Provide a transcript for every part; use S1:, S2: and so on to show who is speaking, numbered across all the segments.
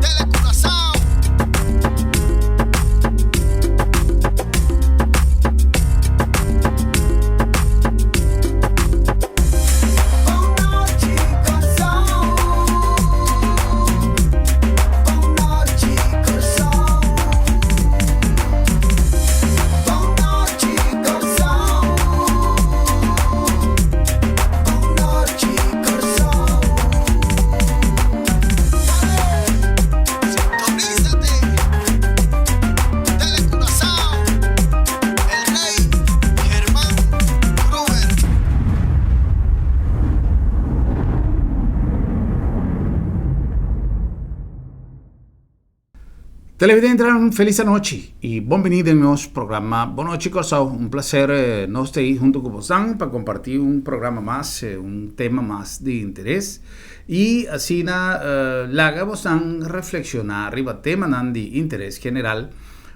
S1: Telecuraçao. Sintonízate. Telecuraçao. El Rey Germán Gruber.
S2: Televidentenan felis anochi y bon bini den nos programa Bon Nochi Kòrsou. Un placer nos ta ei hunto ku bosan pa kompartí un programa mas, un tema mas di interes y asina laga bosan reflekshoná riba temanan di interes general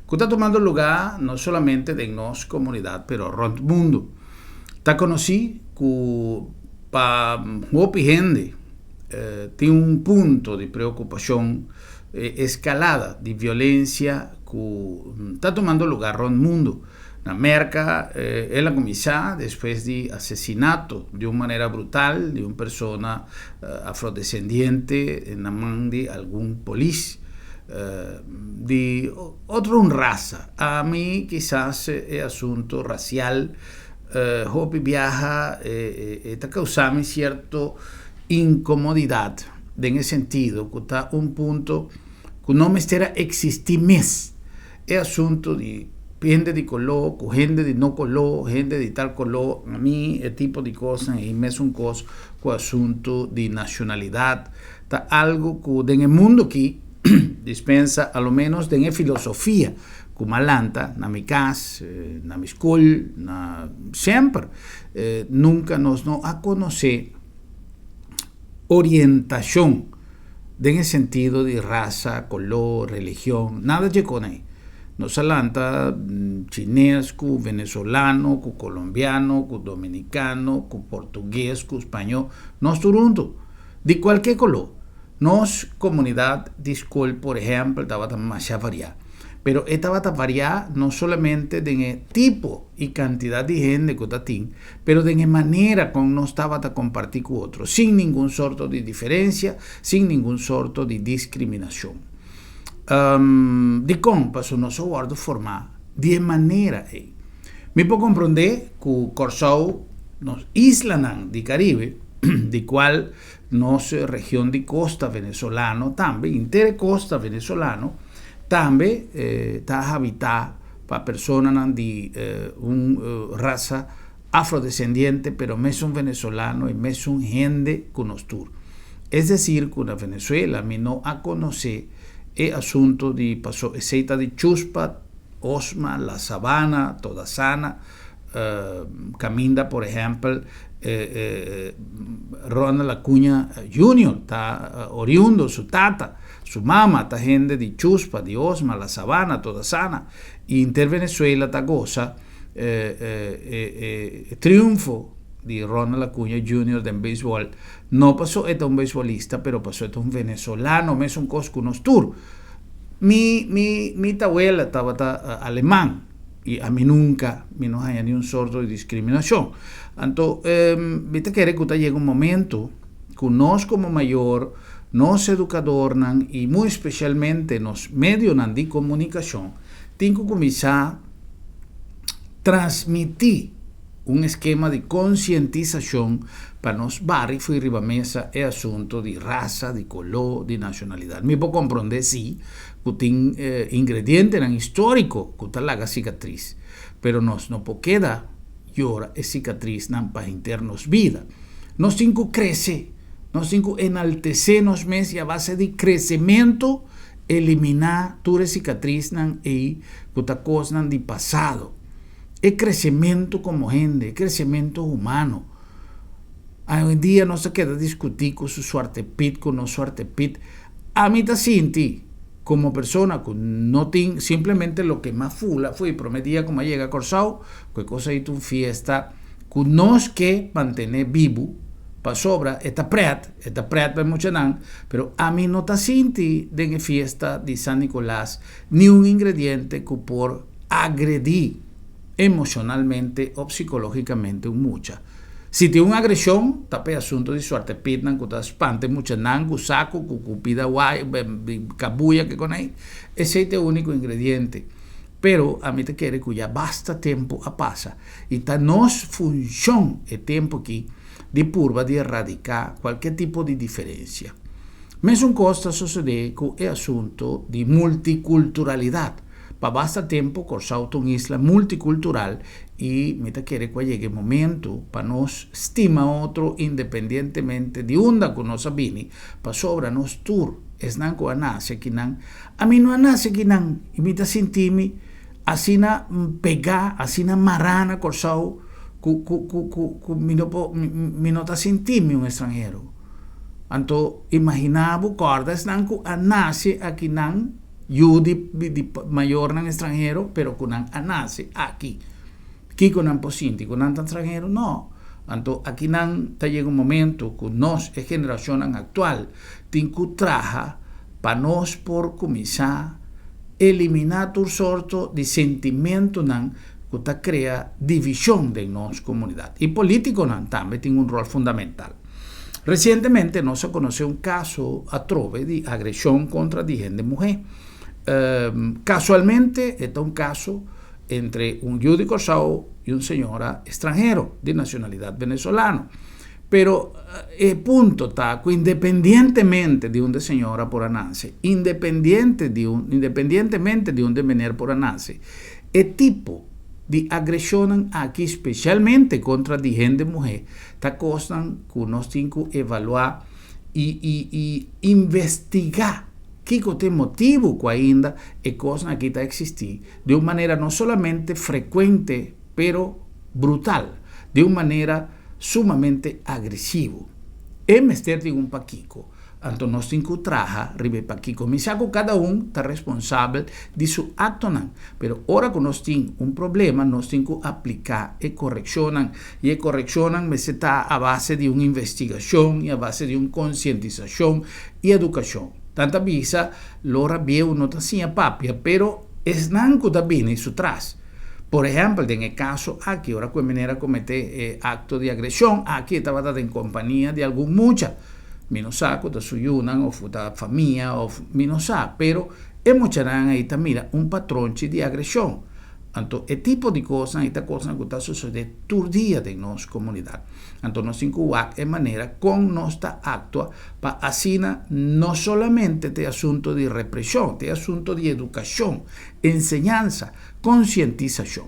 S2: ku ta tumando lugá no solamente den nos komunidat pero rònt mundu. Ta konosí ku pa hopi hende tin un punto di preokupashon E escalada di violencia cu ta tumando lugar rond mundo. Na Merca el a cuminsa despues di asesinato di un manera brutal di un persona afrodescendiente na man di algun polis di otro un rasa. Ami kisas e asunto racial hopi biaha e ta causa mi cierto incomodidad. Den e sentido ku ta un punto ku no mester a eksistí mes. E asuntu di hende di koló ku hende di no koló, hende di tal koló, a mi e tipo di kosnan ei mesun kos ku asuntu di nashonalidat ta algu ku den e mundu aki dispensa a lo ménos den e filosofia ku m'a lanta na mi kas, na mi skol, na semper nunka nos no a konosé. Orientashon den e sentido di rasa, koló, religion, nada dje kon ei. Nos a lanta chines ku venezolano, ku kolombiano, ku dominikano, ku portugues, ku spañó, nos tur huntu, di kualke koló. Nos komunidat di skol, por ehèmpel, tabata masha variá. Pero e tabata variá no solamente den e tipo i kantidat di hende ku ta tin, pero den e manera kon nos tabata kompartí ku otro, sin ningun sorto di diferensia, sin ningun sorto di diskriminashon. Dikon? Pasobra nos a wòrdu formá di e manera ei. Mi por komprondé ku Kòrsou, nos islanan di Karibe, di kual nos region di kosta venezolano tambe, henter e kosta venezolano tambe ta habitá pa personanan di un rasa afrodescendiente pero mesun venezolano y mesun hende cu nos tur. Es decir cu na Venezuela mi no a conoce e asunto di paso esey ta di Chuspa, Osma, La Sabana, Todasana, caminda por ehempel Ronald Acuña Junior ta oriundo, su tata, su mama ta hende di Chuspa, di Osma, La Sabana, Todasana y henter Venezuela ta goza e triunfo di Ronald Acuña Junior den beisbol. No paso e ta un beisbolista pero paso e ta un venezolano mesun cos cu nos tur. Mi mi mi tawela tabata aleman. I ami nunka mi no haña niun sorto di diskriminashon. Anto mi ta kere ku ta yega un momento ku nos komo mayor, nos edukadornan i muy spesialmente nos medionan di komunikashon tin ku kuminsá transmití un eskema di konsientisashon pa nos bari fui riba mesa e asunto di rasa, di koló, di nashonalidat. Mi por komprondé sí ku tin ingredientenan históriko ku ta laga sikatris, pero nos no por keda yora e sikatrisnan pa henter nos bida. Nos tin ku krese, nos tin ku enaltesé nos mes i a base di kresementu eliminá tur e sikatrisnan ei ku ta kosnan di pasado. E kresementu komo hende, e kresementu humano. Awendia nos ta keda diskutí ku su suerte pit, ku no suerte pit. Ami ta sinti komo persona ku no tin simplemente loke m'a fula fui promé dia ku m'a yega Kòrsou, ku e kos ei ta un fiesta ku nos ke mantené bibu. Pasobra e ta pret, e ta pret pa e muchanan, pero ami no ta sinti den e fiesta di San Nicolas niun ingrediente ku por agredí emoshonalmente òf psikológikamente un mucha. Si tin un agreshon, ta pa e asuntu di suerte pitnan ku ta spanta e muchanan ku saku, ku ku pida waya, kabuya, ke kon ei. Esei ta e úniko ingrediente. Pero ami ta kere ku ya basta tempu a pasa i ta nos funshon e tempu aki di purba di eradiká kualke tipo di diferensia. Mesun kos ta sosodé ku e asuntu di multikulturalidat. Pa basta tempu Kòrsou ta un isla multikultural i mi ta kere ku a yega e momentu pa nos stima otro independientemente di unda ku nos a bini, pasobra nos tur esnan ku a nase akinan Ami no a nase akinan i mi ta sinti mi asina pegá, asina mará na Kòrsou ku ku ku ku ku mi no por mi no ta sinti mi un estranhero. Anto imaginá bo kòrda esnan ku a nase akinan, yu di di mayornan estranhero pero ku nan a nase aki. Kiko nan por sinti? Ku nan ta estranhero? No. Anto akinan ta yega un momento ku nos e generashonnan aktual tin ku traha pa nos por kuminsá eliminá tur sorto di sentimentunan ku ta krea divishon den nos komunidat. I polítikonan tambe tin un ròl fundamental. Resientemente nos a konosé un kaso atrobe di agreshon kontra di hende muhé. Kasualmente e ta un kaso entre un yu di Kòrsou i un señora estranhero di nashonalidat venezolano. Pero e punto ta ku independientemente di unda e señora por a nase, independiente di un, independientemente di unda e meneer por a nase, e tipo di agreshonnan aki spesialmente kontra di hende muhé ta kosnan ku nos tin ku evaluá i i i investigá kiko ta e motibu ku ainda e kosnan aki ta eksistí di un manera no solamente frekuente pero brutal, di un manera sumamente agresivo. E mester tin un pakiko, anto nos tin ku traha riba e pakiko. Mi sa ku kada un ta responsabel di su aktonan, pero ora ku nos tin un problema nos tin ku apliká e korekshonnan, i e korekshonnan mester ta a base di un investigashon i a base di un konsientisashon i edukashon. Nan ta bisa lora bieu no ta siña papia, pero esnan ku ta bini su tras. Por ehèmpel, den e kaso aki, ora ku e meneer a kometé e akto di agreshon aki, e tabata den kompania di algun mucha. Mi no sa ku ta su yunan òf ku ta famia òf mi no sa, pero e muchanan ei ta mira un patronchi di agreshon. Anto e tipo di kosnan ei ta kosnan ku ta sosodé tur dia den nos komunidat. Anto nos tin ku wak e manera kon nos ta aktua pa asina no solamente ta e asunto di represhon, ta e asunto di edukashon, enseñansa, konsientisashon.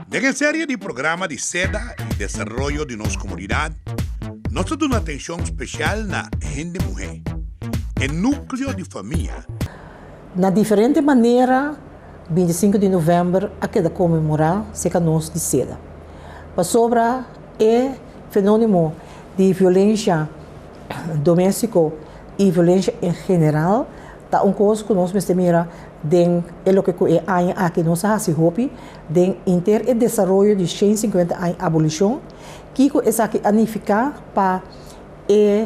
S3: Den e serie di programa di seda i desaroyo di nos komunidat, nos ta duna atenshon spesial na hende muhé, e núkleo di famia.
S4: Na diferente manera 25 di novèmber a keda konmemorá serka nos di seda, pasobra e fenónimo di violensha doméstiko i violensha en general ta un kos ku nos mester mira den e loke ku e aña aki nos a hasi hopi den inter e desaroyo di 150 aña abolishon, kiko esaki a nifiká pa e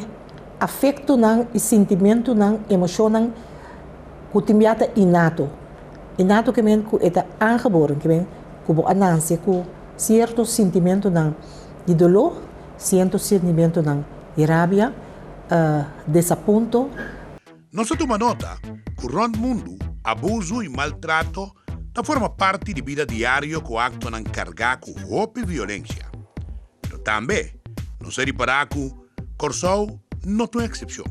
S4: afektonan i sintimentunan, emoshonnan ku tin bia ta innato. Innato ke men ku e ta aangeboren, ke men ku bo a nase ku sierto sintimentunan di doló, sierto sintimentunan di rabia, desapunto.
S3: Nos a tuma nota ku rònt mundu abusu i maltrato ta forma parti di bida diario ku aktonan kargá ku hopi violensia. Pero tambe nos a ripará ku Kòrsou no ta un eksepshon.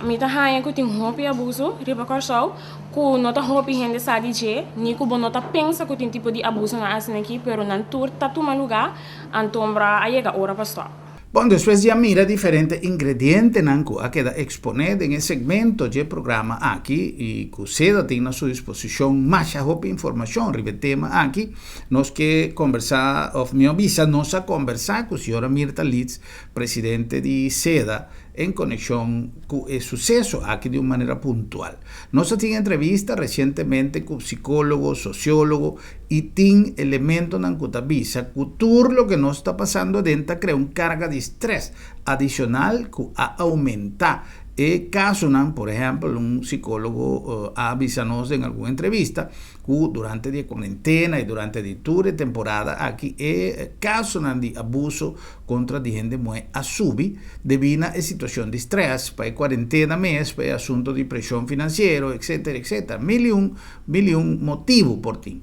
S5: Mi ta haña ku tin hopi abuso riba Kòrsou ku no ta hopi hende sa di dje, ni ku bo no ta pensa ku tin tipo di abusonan asina aki, pero nan tur ta tuma lugá, antombra a yega ora pa stòp.
S2: Bon, despues di a mira diferente ingredientenan ku a keda eksponé den e segmento dje programa aki i ku seda tin na su disposishon masha hopi informashon riba e tema aki, nos ke kombersá òf mihó bisa nos a kombersá ku señora Mirta Litz, presidente di seda. En konekshon ku e suseso aki di un manera puntual. Nos a tin entrevista resientemente ku psikólogo, sosiólogo i tin elementonan ku ta bisa ku tur loke nos ta pasando aden ta krea un karga di strès adishonal ku a oumentá e kasonan. Por ehèmpel, un psikólogo a bisa nos den algun entrevista ku durante di e kuarentena i durante di tur e temporada aki e kasonan di abuso kontra di hende muhé a subi debí na e situashon di strès, pa e kuarentena mes, pa e asunto di preshon finansiero, etsetera, etsetera. Mil i un, mil i un motibu por tin.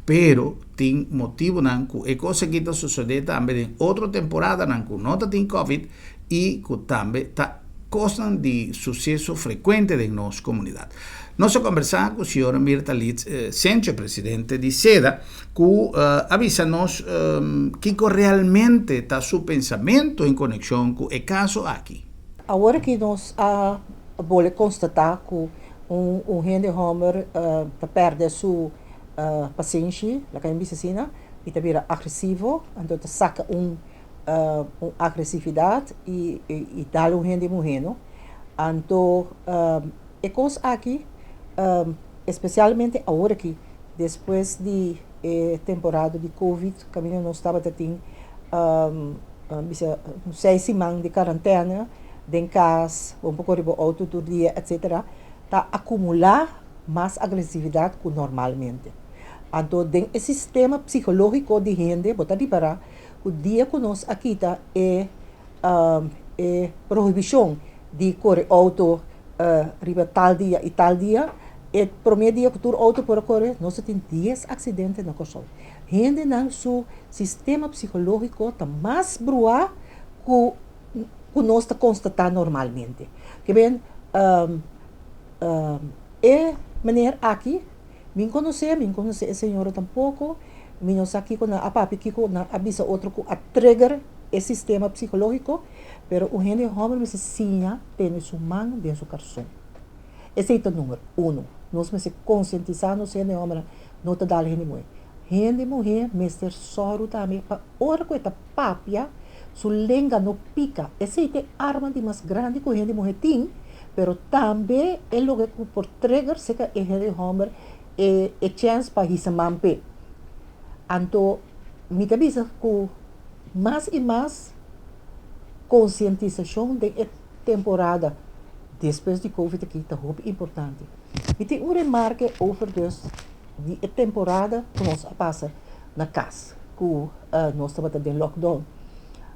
S2: Pero tin motibunan ku e kos aki ta sosodé tambe den otro temporadanan ku no ta tin covid i ku tambe ta kosnan di suseso frekuente den nos komunidat. Nos a kombersá ku señora Mirta Litz Sencho, presidente di seda, ku a bisa nos kiko realmente ta su pensamentu en konekshon ku e kaso aki.
S4: Awor aki nos a bole konstatá ku un hende hòmber ta pèrdè su pasenshi, laga mi bisa asina, i ta bira agresivo, anto ta saka un un agresividat i i dal un hende muhé no. Anto e kos aki espesialmente awor aki despues di e temporada di covid kaminda nos tabata tin bisa un seis siman di karantèna den kas bo por kore bo outo tur dia etsetera ta akumulá mas agresividat ku normalmente. Anto den e sistema psikológiko di hende bo ta ripará ku dia ku nos a kita e e prohibishon di kore outo riba tal dia i tal dia, e promé dia ku tur outo por a kore nos a tin dies aksidente na Kòrsou. Hendenan su sistema psikológiko ta mas bruá ku ku nos ta konstatá normalmente. Ke men e meneer aki Mi konosé, mi konosé e señora tampoko, mi no sa kiko nan a papia, kiko nan a bisa otro ku a trigger e sistema psikológiko, pero un hende hòmber mester siña tene su man den su karson. Esei ta number uno. Nos mester konsientisá nos hende hòmbernan, no ta dal hende muhé. Hende muhé mester sòru tambe pa ora ku e ta papia, su lenga no pika. Esei ta e arma di mas grandi ku hende muhé tin, pero tambe e loke ku por trigger seka e hende hòmber e e chèns pa hisa man p'e. Anto mi ta bisa ku mas i mas konsientisashon den e temporada despues di covid aki ta hopi importante. Mi tin un remarke over dus di e temporada ku nos a pasa na kas ku nos tabata den lockdown.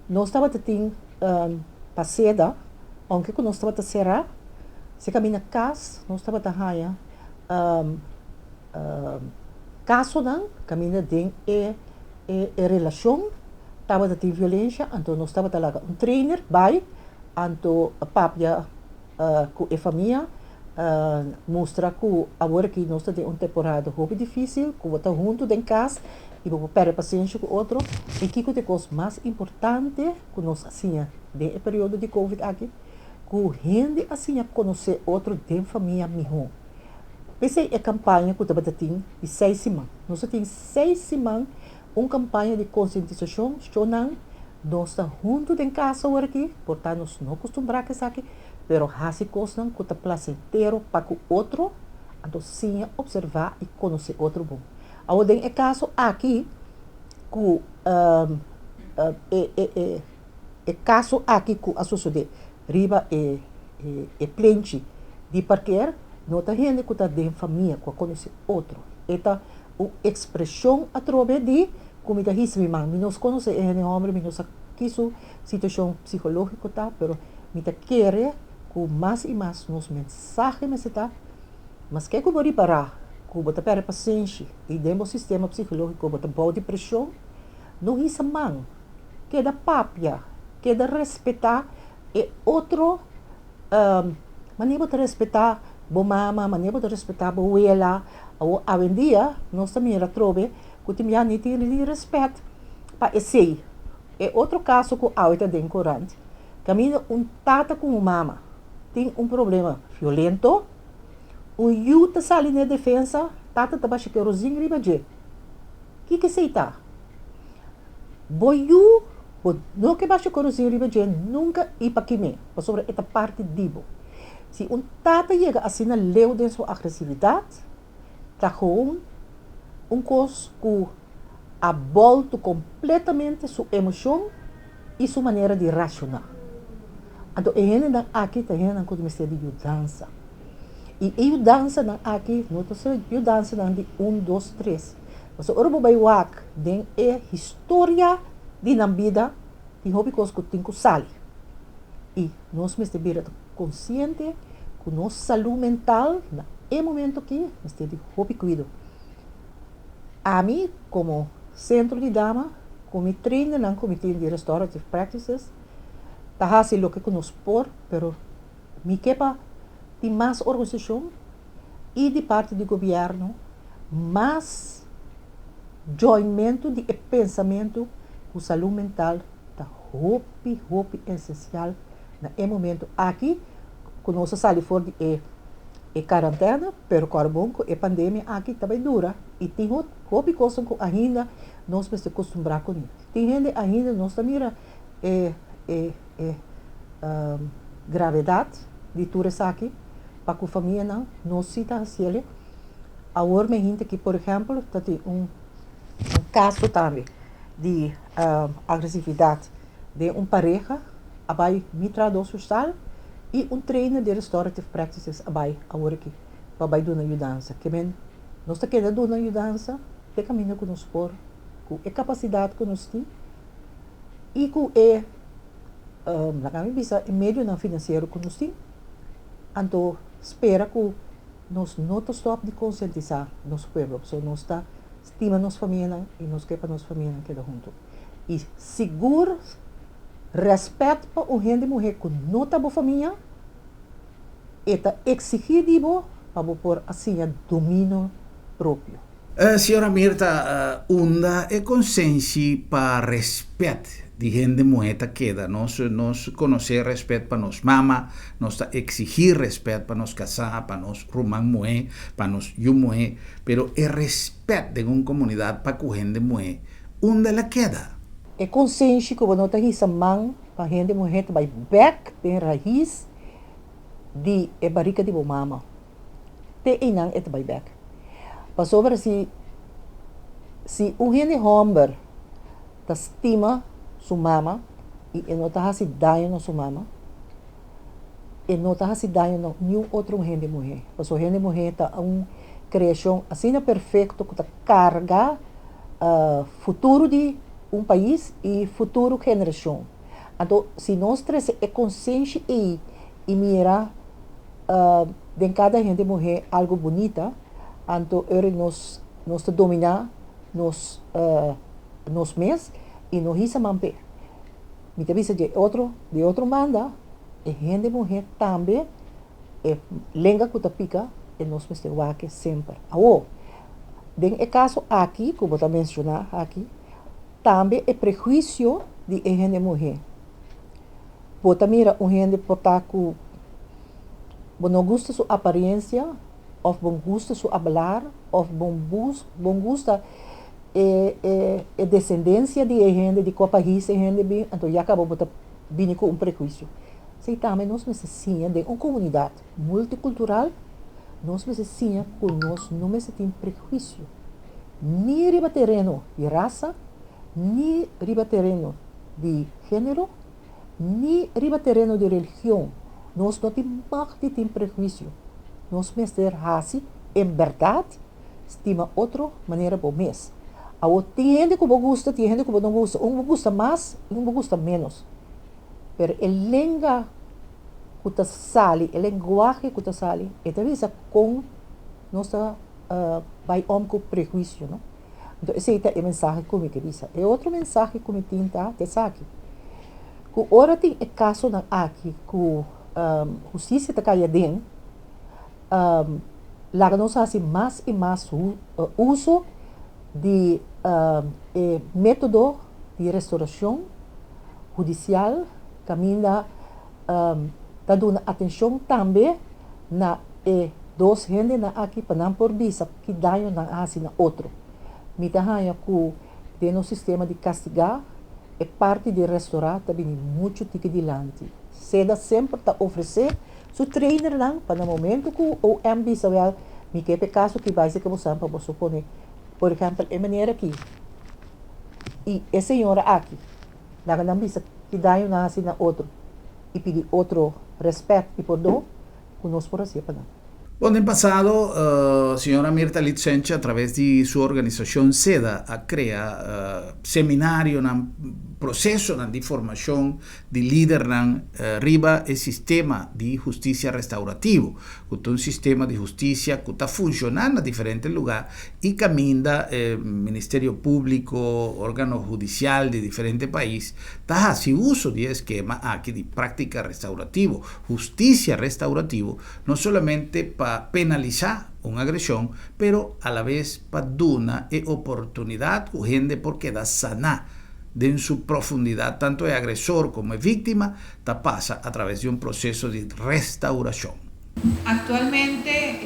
S4: Nos tabata tin paseda. Ounke ku nos tabata será, si kaminda kas nos tabata haña kasonan kaminda den e e relashon tabata tin violensha, anto nos tabata laga un trainer bai anto papia ku e famia, mustra ku awor aki nos ta den un temporada hopi difísil, ku bo ta huntu den kas i bo por pèrdè pasensha ku otro i kiko ta e kos mas importante. ku nos a siña den e periodo di covid aki, ku hende a siña konosé otro den famia mihó. P'esei e kampaña ku tabata tin di seis siman. Nos a tin seis siman un kampaña di konsientisashon, shownan nos ta huntu den kas awor aki, por ta nos no kustumbrá ku esaki, pero hasi kosnan ku ta plasentero pa ku otro, anto siña opservá i konosé otro bon. Awor den e kaso aki ku e e kaso aki ku a sosodé riba e e plenchi di parker no ta hende ku ta den famia ku a konosé otro. E ta un ekspreshon atrobe di ku mi ta hisa mi man. Mi no konosé e hende hòmber, mi no sa ki su situashon psikológiko ta, pero mi ta kere ku mas i mas nos mensahe mester ta, maske ku bo ripará ku bo ta pèrdè pasenshi i den bo sistema psikológiko bo ta bou di preshon, No hisa man, keda papia, keda respetá e otro manera bo ta respetá bo mama, manera bo ta respetá bo wela. Awor awendia nos ta mira atrobe ku tin bia ni tin ni rèspèt pa esei. E otro kaso ku awe ta den korant, kaminda un tata ku un mama tin un problema violento, un yu ta sali na e defensa, tata ta basha kerozin riba dje. Kiko esei ta? Bo yu Bo no ke basha korosin riba dje nunka i pa kim'é, pasobra e ta parti di bo. Si un tata yega asina leu den su agresividat, ta gewoon un kos ku a bòltu kompletamente su emoshon i su manera di rashoná. Anto e hendenan aki ta hendenan ku ta mester di yudansa. I e yudansanan aki no ta ser yudansanan di un, dos, tres. Pasobra ora bo bai wak den e historia di nan bida, tin hopi kos ku tin ku sali. I nos mester bira ta konsiente ku nos salú mental na e momento aki mester di hopi kuido. Ami komo sentro di dama ku mi trainernan ku mi tin di restorative practices ta hasi loke ku nos por, pero mi ke pa tin mas organisashon i di parti di gobièrnu mas joinmentu di e pensamentu ku salú mental ta hopi hopi esensial na e momento aki ku nos a sali for di e e karantèna, pero kòrda bon ku e pandemia aki ta bai dura i tin hopi kosnan ku ainda nos mester kustumbrá kuné. Tin hende ainda nos ta mira e e e gravedat di tur esaki pa ku famianan no si ta hasiel. Awor mi hinte ki por ehèmpel ta tin un kaso tambe di agresividat den un pareha a bai mi trahadó sosial i un trainer di restorative practices a bai awor aki pa bai duna yudansa. Ke men nos ta keda duna yudansa te kaminda ku nos por ku e kapasidat ku nos tin i ku e laga mi bisa e medionan finansiero ku nos tin, anto spera ku nos no ta stòp di konsientisá nos pueblo, pasobra nos ta stima nos famianan i nos ke pa nos famianan keda huntu. I sigur rèspèt pa un hende muhé ku no ta bo famia, e ta eksigí di bo pa bo por a siña dominio propio.
S2: Señora Mirta, unda e konsenshi pa rèspèt di hende muhé ta keda? Nos nos konosé rèspèt pa nos mama, nos ta eksigí rèspèt pa nos kasá, pa nos ruman muhé, pa nos yu muhé, pero e rèspèt den un komunidat pa ku hende muhé, unda el a keda?
S4: E konsenshi ku bo no ta hisa man pa hende muhé ta bai bèk den rais di e barika di bo mama. Te einan e ta bai bek. Pasobra si si un hende hòmber ta stima su mama i e no ta hasi daño na su mama, e no ta hasi daño na niun otro hende muhé. Pasobra hende muhé ta un kreashon asina perfekto ku ta karga futuro di un pais i futuro generashon. Anto si nos trese e konsenshi ei i mira den kada hende muhé algu bunita, anto ora nos nos ta dominá nos nos mes i no hisa man p'e. Mi ta bisa dje otro di otro banda e hende muhé tambe e lenga ku ta pika e nos mester wak semper. Awor den e kaso aki ku bo ta menshoná aki tambe e prehuisio di e hende muhé. Bo ta mira un hende por ta ku bo no gusta su apariencia òf bo gusta su hablar òf bo bo gusta e e e desendensia di e hende, di kua pais e hende bin, anto ya kaba bo ta bini ku un prehuisio. Esei tambe nos mester siña den un komunidat multikultural, nos mester siña ku nos no mester tin prehuisio, ni riba tereno di rasa, ni riba tereno di género, ni riba tereno di religion. Nos no tin mag di tin prehuisio. Nos mester hasi en bèrdat stima otro manera bo mes. Awor tin hende ku bo gusta, tin hende ku bo no gusta. Un bo gusta mas i un bo gusta ménos. Pero e lenga ku ta sali, e lenguahe ku ta sali, e ta bisa kon nos ta bai om ku prehuisio, no. Anto esei ta e mensahe ku mi ke bisa. E otro mensahe ku mi tin ta esaki, ku ora tin e kasonan aki ku hustisia ta kai aden, laga nos hasi mas i mas uso di e metodo di restorashon hudisial kaminda ta duna atenshon tambe na e dos hendenan aki pa nan por bisa ki daño nan a hasi na otro. Mi ta haña ku den nos sistema di kastigá E parti di restorá ta bini muchu tiki dilanti. Seda semper ta ofresé su trainernan pa na momento ku OM bisa wèl mi ke p'e kaso ki bai seka bosan pa boso pone por ehèmpel e manera aki i e señora aki laga nan bisa ki daño nan hasi na otro i pidi otro rèspèt i pordon ku nos por hasié pa nan.
S2: Bon, den pasado señora Mirta Litsenche a traves di su organisacion seda a crea seminarionan, procesonan di formacion di lidernan riba e sistema di husticia restaurativo, cu ta un sistema di husticia cu ta funciona na diferente lugar y caminda e Ministerio Publico, organo hudicial di diferente pais ta haci uso di e eskema aki di practica restaurativo, husticia restaurativo, no solamente pa penalisá un agreshon, pero alabes pa duna e oportunidat ku hende por keda saná den su profundidat, tantu e agresor komo e víktima ta pasa a traves di un proseso di restaurashon.
S6: Actualmente,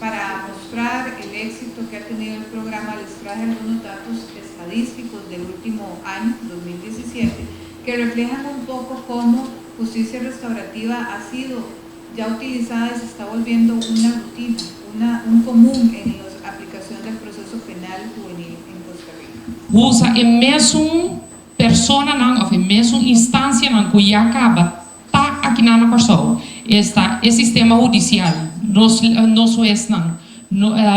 S6: para mostrar el éxito que ha tenido el programa, les traje algunos datos estadísticos del último año, 2017, que reflejan un poco cómo justicia restaurativa ha sido ya utilizada y se está volviendo una rutina, una, un común en la aplicación del proceso penal juvenil en Costa Rica.
S7: Usa e mesun personanan òf e mesun instansianan ku ya kaba ta aki na Kòrsou. Esta e sistema hudisial, nos huesnan,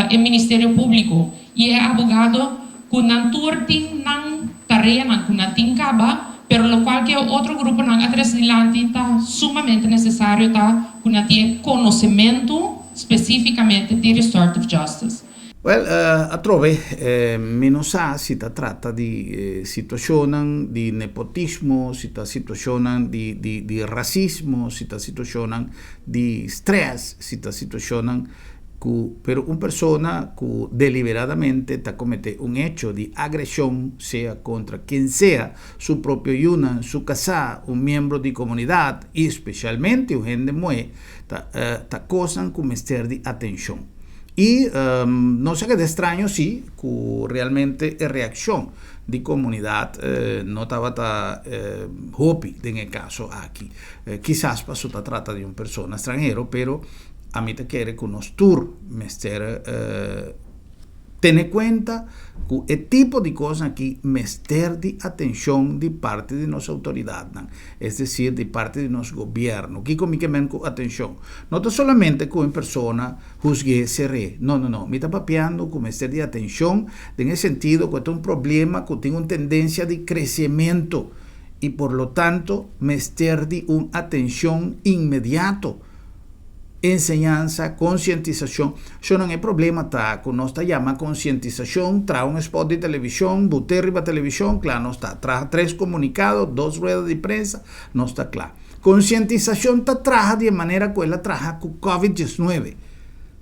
S7: e Ministerio Públiko i e abogado ku nan tur tin nan tareanan ku nan tin kaba, pero lokual ku e otro gruponan a trese dilanti ta sumamente nesesario ta ku nan tin e konosementu spesífikamente di restorative justice.
S2: Wèl, atrobe mi no sa si ta trata di situashonnan di nepotismo, si ta situashonnan di rasismo, si ta situashonnan di strès, si ta situashonnan ku, pero un persona ku deliberadamente ta kometé un echo di agreshon, sea kontra ken sea, su propio yunan, su kasá, un miembro di komunidat i spesialmente un hende muhé, ta kosnan ku mester di atenshon. I no sa keda straño si ku realmente e reakshon di komunidat no tabata hopi den e kaso aki. Kisas paso ta trata di un persona stranhero, pero ami ta kere ku nos tur mester tene kuenta ku e tipo di kosnan aki mester di atenshon di parti di nos outoridatnan, es desir di parti di nos gobièrnu. Kiko mi ke men ku atenshon? No ta solamente ku un persona husg'é ser'é. No, no, no. Mi ta papiando ku mester di atenshon den e sentido ku e ta un problema ku tin un tendensia di kresementu i por lo tanto mester di un atenshon inmediato. Enseñansa, konsientisashon. Shonnan e problema ta ku nos ta yama konsientisashon, traha un spot di televishon, but'é riba televishon, kla nos ta. Traha tres komunikado, dos rueda di prensa, nos ta kla. Konsientisashon ta traha di e manera ku el a traha ku Covid diesnuebe.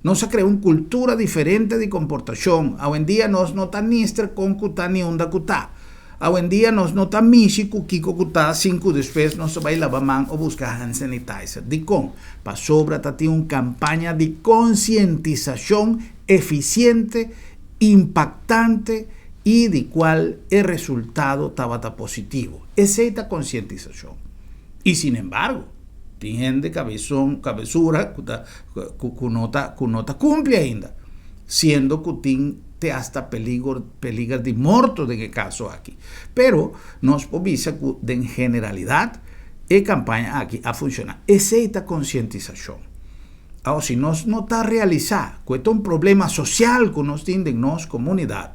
S2: Nos a krea un kultura diferente di komportashon. Awendia nos no ta nister kon ku ta ni unda ku ta. Awendia nos no ta mishi ku kiko ku ta sin ku despues nos ta bai laba man o buska hand sanitizer. Dikon? Pasobra ta tin un kampaña di konsientisashon efisiente, impaktante i di kual e resultado tabata positivo. Esei ta konsientisashon. I sinembargo, tin hende kabeson, kabesura ku ta ku no ta ku no ta kumpli ainda, siendo ku tin te hasta peligro peliger di morto den e caso aki. Pero nos por bisa cu den generalidad e campaña aki a funciona. Esey ta concientisacion. Awor si nos no ta realisa cu e ta un problema social cu nos tin den nos comunidad,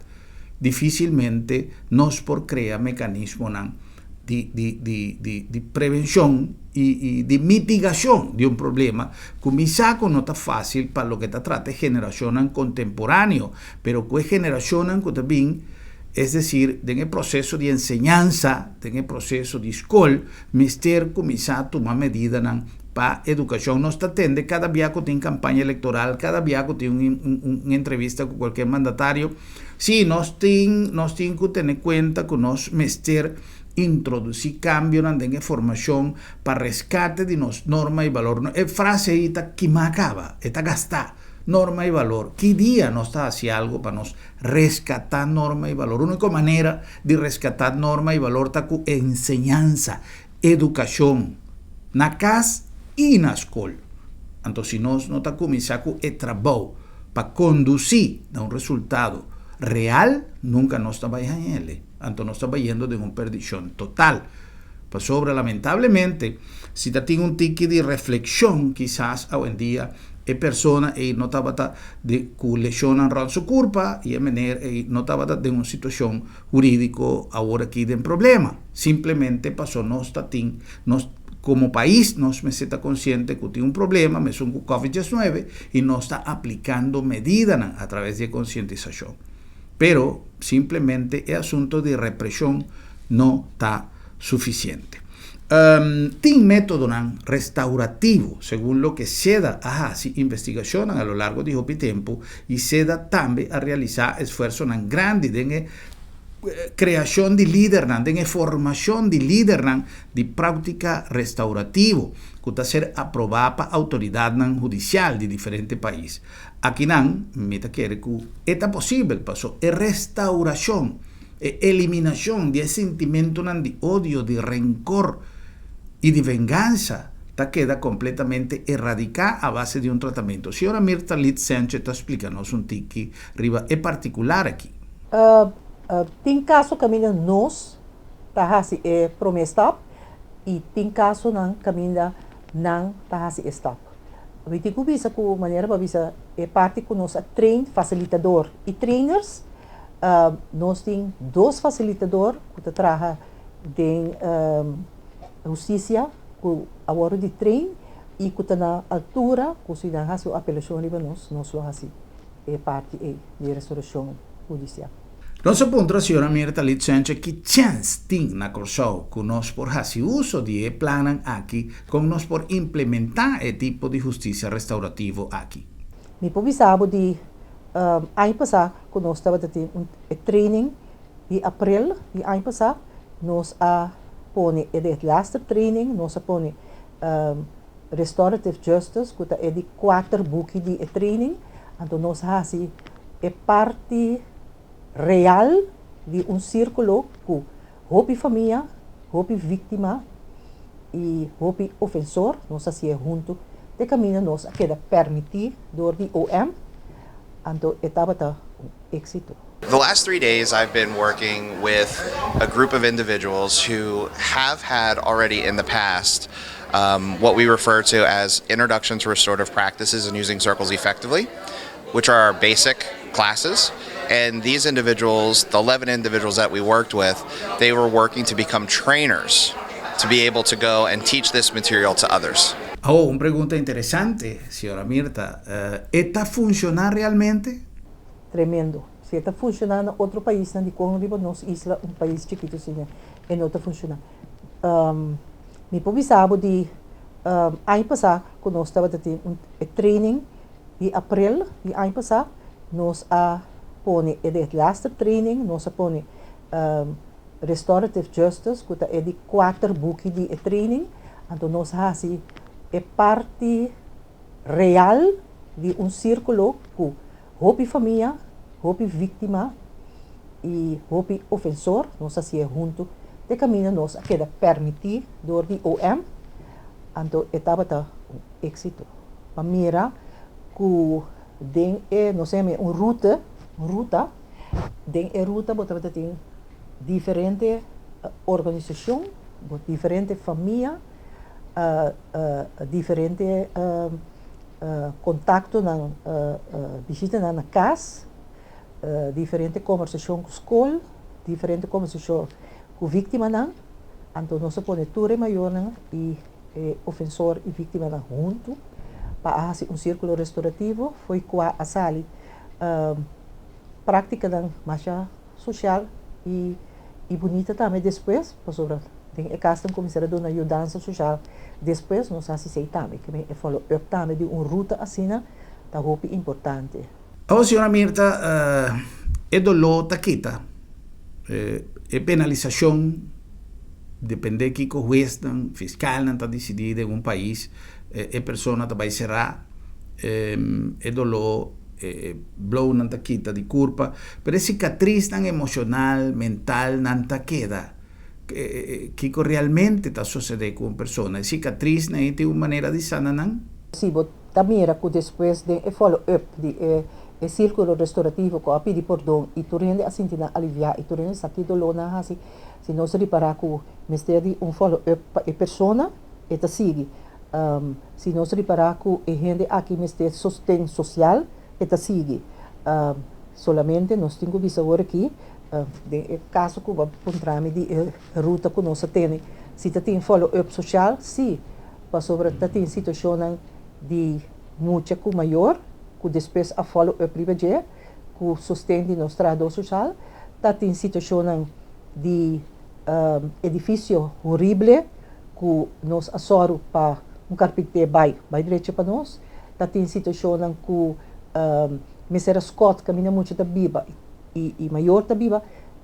S2: dificilmente nos por crea mecanismonan di, di, di, di, di prevencion y, y di mitigacion di un problema cu mi sa cu no ta facil pa loke ta trata e generacionnan contemporaneo, pero cu e generacionnan cu ta bin, es decir, den e proceso di enseñansa, den e proceso di scol, mester cuminsa tuma medidanan pa educacion. Nos ta tende cada bia cu tin campaña electoral, cada bia cu tin un, un, un entrevista cu cualkier mandatario, Sí, nos tin, nos tin ku tene kuenta ku nos mester introdusí kambionan den e formashon pa reskate di nos norma i balornan. E frase ei ta kimá kaba, e ta gastá. Norma i balor. Ki dia nos ta hasi algu pa nos reskatá norma i balor? Úniko manera di reskatá norma i balor ta ku enseñansa, edukashon, na kas i na skol. Anto si nos no ta kuminsá ku e trabou pa kondusí na un resultado real, nunka nos ta bai haña el'e. Anto nos ta bayendo den un perdishon total. Pasobra lamentablemente, si ta tin un tiki di reflekshon, kisas awendia e persona ei no tabata di ku leshonnan rònt su kurpa i e meneer ei no tabata den un situashon hurídiko awor aki den problema. Simplemente paso nos ta tin, nos komo pais nos mester ta konsiente ku tin un problema mesun ku Covid diesnuebe i nos ta aplikando medidanan a traves di e konsientisashon. Pero simplemente e asunto di represhon no ta sufisiente. Tin métodonan restaurativo, segun loke seda a hasi investigashonnan a lo largo di hopi tempu i seda tambe a realisá esfuersonan grandi den e kreashon di lidernan, den e formashon di lidernan di práktika restaurativo ku ta ser aprobá pa outoridatnan hudisial di diferente pais. Akinan mi ta kere ku e ta posibel paso e restaurashon, e eliminashon di e sintimentunan di odio, di renkor i di vengansa ta keda kompletamente eradiká a base di un tratamentu. Señora Mirta Litz Sanchez ta splika nos un tiki riba e partikular aki.
S4: Tin kaso kaminda nos ta hasi e promé stap i tin kasonan kaminda nan ta hasi e stap. Mi tin ku bisa ku manera bo a bisa e parti ku nos a train fasilitador i trainers, nos tin dos fasilitador ku ta traha den hustisia ku a wòrdu di train i ku ta na altura ku si nan hasi un apelashon riba nos, nos lo hasi e parti ei di restorashon hudisial.
S2: Nos a puntra señora Mirta Litsenche ki chèns tin na Kòrsou ku nos por hasi uso di e plannan aki, kon nos por implementá e tipo di hustisia restaurativo aki.
S4: Mi por bisa bo di aña pasá ku nos tabata tin un e training di aprel di aña pasá nos a pone e de laster training nos a pone Restorative Justice ku ta e di kuater buki di e training, anto nos hasi e parti real di un sírkulo ku hopi famia, hopi víktima i hopi ofensor, nos hasié huntu te kaminda nos a keda pèrmití dor di OM, anto e tabata un éksito.
S8: The last three days I've been working with a group of individuals who have had already in the past um, what we refer to as Introduction to Restorative Practices and Using Circles Effectively, which are our basic classes. And these individuals, the 11 individuals that we worked with, they were working to become trainers to be able to go and teach this material to others.
S2: Oh, un pregunta interesante, señora Mirta. E ta funshoná realmente?
S4: Tremendo. Si e ta funshoná na otro paisnan, dikon riba nos isla, un pais chikitu asina, e no ta funshoná? Mi por bisa bo di aña pasá ku nos tabata tin un e training di aprel di aña pasá, nos a pone e de laster training, nos a pone Restorative Justice ku ta e di kuater buki di e training, anto nos a hasi e parti real di un sírkulo ku hopi famia, hopi víktima i hopi ofensor, nos a hasié huntu te kaminda nos a keda pèrmití dor di OM, anto e tabata un éksito. Pa mira ku den e, nos a yama e un rute, un ruta, den e ruta bo tabata tin diferente organisashon, diferente famia, diferente kontaktonan, bishitanan na kas, diferente kombersashon ku skol, diferente kombersashon ku víktimanan. Anto nos a pone tur e mayornan i e ofensor i víktimanan huntu pa a hasi un sírkulo restorativo fo'i kua a sali práktikanan masha sosial i i bunita tambe despues pasobra den e kasnan kuminsá ta duna yudansa sosial despues nos hasi esei tambe ke men e follow up tambe di un ruta asina ta hopi importante.
S2: Awor señora Mirta e doló ta kita e penalisashon depende kiko huesnan fiskalnan ta disidí den un pais e persona ta bai será. E doló, e blownan ta kita di kurpa, pero e sikatrisnan emoshonal, mental nan ta keda. Kiko realmente ta sosodé ku un persona? E sikatrisnan ei tin un manera di sana nan?
S4: Si bo ta mira ku despues den e follow up di e e sírkulo restorativo ku a pidi pordon i tur hende a sinti nan aliviá i tur hende sa ki doló nan a hasi, si nos ripará ku mester di un follow up pa e persona, e ta sigui. Si nos ripará ku e hende aki mester sosten sosial, e ta sigui. Solamente nos tin ku bisa awor aki, den e kaso ku bo a puntra mi di e ruta ku nos a tene, si ta tin follow up sosial, sí, pasobra ta tin situashonnan di mucha ku mayor ku despues a follow up riba dje ku sosten di nos trahadó sosial, ta tin situashonnan di edifisio horible ku nos a sòru pa un karpinté bai bai drecha pa nos, ta tin situashonnan ku mester a skòt kaminda mucha ta biba i mayor ta biba,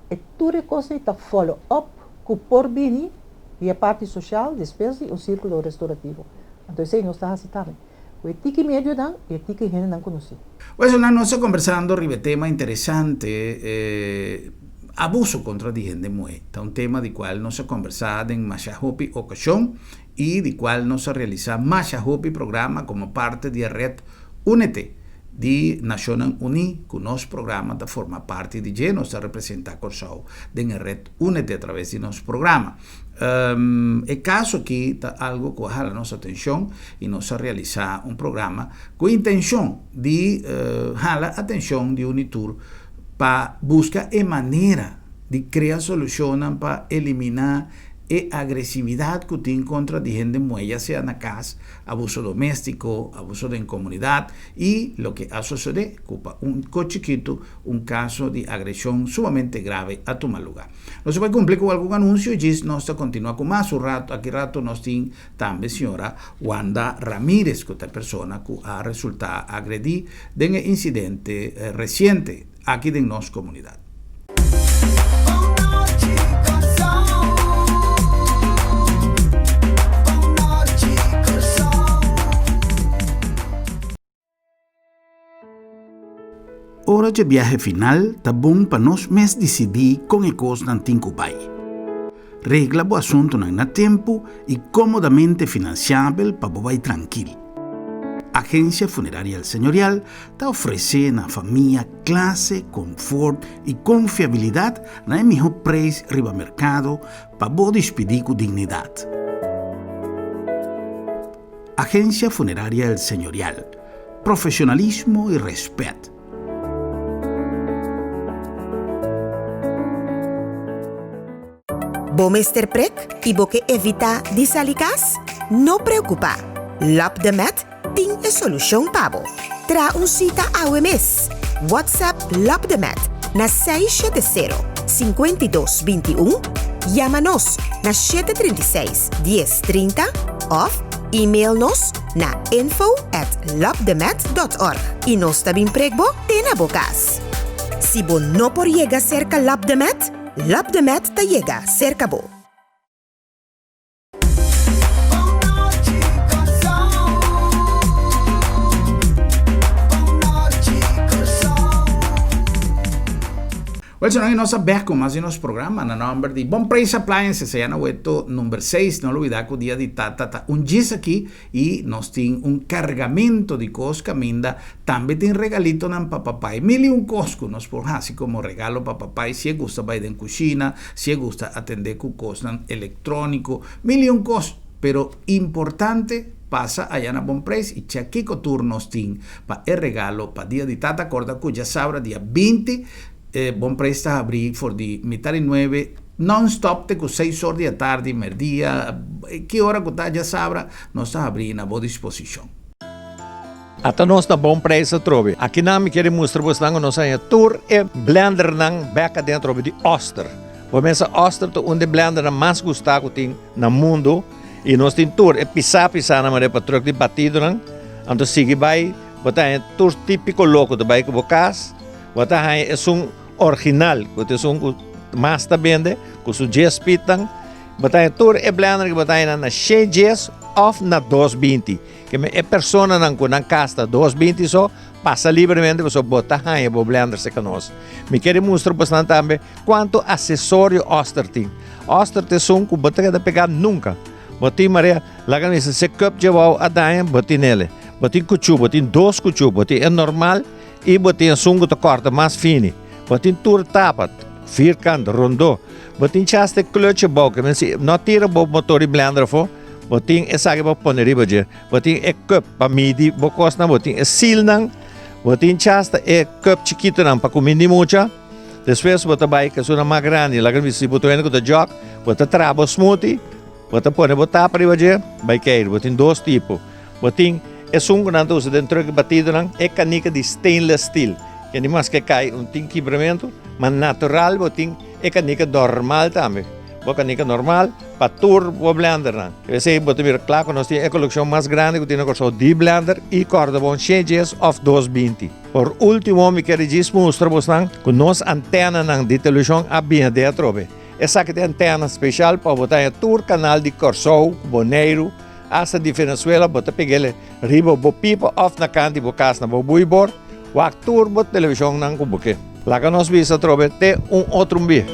S4: e tur e kos ei ta follow up ku por bini di e parti sosial despues di un sírkulo restorativo. Anto esei nos ta hasi tambe ku e tiki medionan i e tiki hendenan konosí.
S2: Wèsnan nos ta kombersando riba e tema interesante abuso kontra di hende muhé. Ta un tema di kual nos a kombersá den masha hopi okashon i di kual nos a realisá masha hopi programa komo parte di e ret Únete di Nashonnan Uní ku nos programa ta forma parti di dje. Nos ta representá Kòrsou den e ret Únete atraves di nos programa. E kaso aki ta algu ku a hala nos atenshon i nos a realisá un programa ku intenshon di hala atenshon di Unitur pa buska e manera di krea solushonnan pa eliminá e agresividat ku tin kontra di hende muhé ya sea na kas, abuso doméstiko, abuso den komunidat i loke a sosodé ku pa un ko chikitu un kaso di agreshon sumamente grave a tuma lugá. Nos a bai kumpli ku algun anunsio i djis nos ta kontinuá ku mas. Un ratu aki ratu nos tin tambe señora Wanda Ramirez ku ta e persona ku a resultá agredí den e insidente resiente aki den nos komunidat. Ora dje biahe final ta bon pa nos mes disidí kon e kosnan tin ku bai. Regla bo asuntunan na tempu i kómodamente finansiabel pa bo bai trankil. Agensia Funeraria El Señorial ta ofresé na famia klase, konfort i konfiabilidat na e mihó preis riba merkado pa bo dispidí ku dignidat. Agencia Funeraria El Señorial, profesionalismo y respet.
S9: Bo mester prek i bo ke evitá di sali kas? No preokupá! Lap de Met tin e solushon pa bo. Traha un sita awe mes! WhatsApp Lap de Met na 670 52 21, yama nos na 736 10 30 òf email nos na info at lopdemet dot org i nos ta bin prek bo te na bo kas. Si bo no por yega serka Lopdemet, Lopdemet ta yega serka bo.
S2: Wel señor, nos a bek cu mas di nos programa na nomber di Bon Prijs Appliances, allá na Weto number 6. No olvida cu dia di tata ta un djis aki y nos tin un cargamento di cos caminda. Tambe tin regalitonan pa papay. Mil y un cos cu nos por haci como regalo pa papay si e gusta bay den cushina, si e gusta atende cu cosnan electronico, mil y un cos. Pero importante, pasa allá na Bon Prijs y check kico tur nos tin pa e regalo pa dia di tata. Corda cu djasabra dia 20 E Bon Prijs ta habrí for di mitar di nuebe non-stop te ku seis or di atardi, merdia, ki ora ku ta djasabra, nos ta habrí na bo disposishon.
S10: Ata nos na Bon Prijs atrobe. Akinan mi kere mustra bosnan ku nos a haña tur e blendernan bek aden atrobe di Oster. Bo mesa Oster ta un di e blendernan mas gustá ku tin na mundu i nos tin tur e pisá pisánan manera pa trùk di batidonan. Anto sigui bai bo ta haña tur típiko loko ta bai ku bo kas. Bo ta haña esun original, ku ta esun ku mas ta bende, ku su djes pitnan. Bo ta haña tur e blender ku bo ta haña na shen djes òf na 220. Ke men e personanan ku nan kas ta 220 so, pasa libremente pasobra bo ta haña bo blender serka nos. Mi kere mustra bosnan tambe kuantu asesorio Oster tin. Oster ta esun ku bo ta keda pegá nunka. Bo tin marea, laga mi bisa, si e cup dje wou a daña, bo tin ele. Bo tin kuchú, bo tin dos kuchú, bo tin e normal i bo tin esun ku ta kòrta mas fini. Bo tin tur tapa, vierkant, rondó. Bo tin chas te clutch abou, ke men si no tira bo motor di blender afó, bo tin esaki pa pone riba dje. Bo tin e cup pa midi bo kosnan, bo tin e sealnan, bo tin chas ta e cup chikitonan pa kuminda di mucha. Despues bo ta bai ku esunnan mas grandi, laga mi si bo ta wende ku ta jòk, bo ta traha bo smoothie, bo ta pone bo tapa riba dje, bai keir. Bo tin dos tipo. Bo tin esun ku nan ta usa den truck batidonan, e kanika di stainless steel, ke ni maske kai un tin kibramentu, ma natural bo tin e kanika normal tambe. Bo kanika normal pa tur bo blendernan. Esei bo ta mira kla ku nos tin e kolekshon mas grandi ku tin na Kòrsou di blender i kòrda bon shen djes òf dos binti. Por último mi kere djis mustra bosnan ku nos antenanan di televishon a bini den atrobe. Esaki ta e antena speshal pa bo ta haña tur kanal di Kòrsou, Boneiru, Asta di Venezuela bo ta peg'el riba bo pipa of na kant di bo kas na bo buibor, wak tur bo televishonnan ku bo ke. Laga nos bisa atrobe te un otro un bia.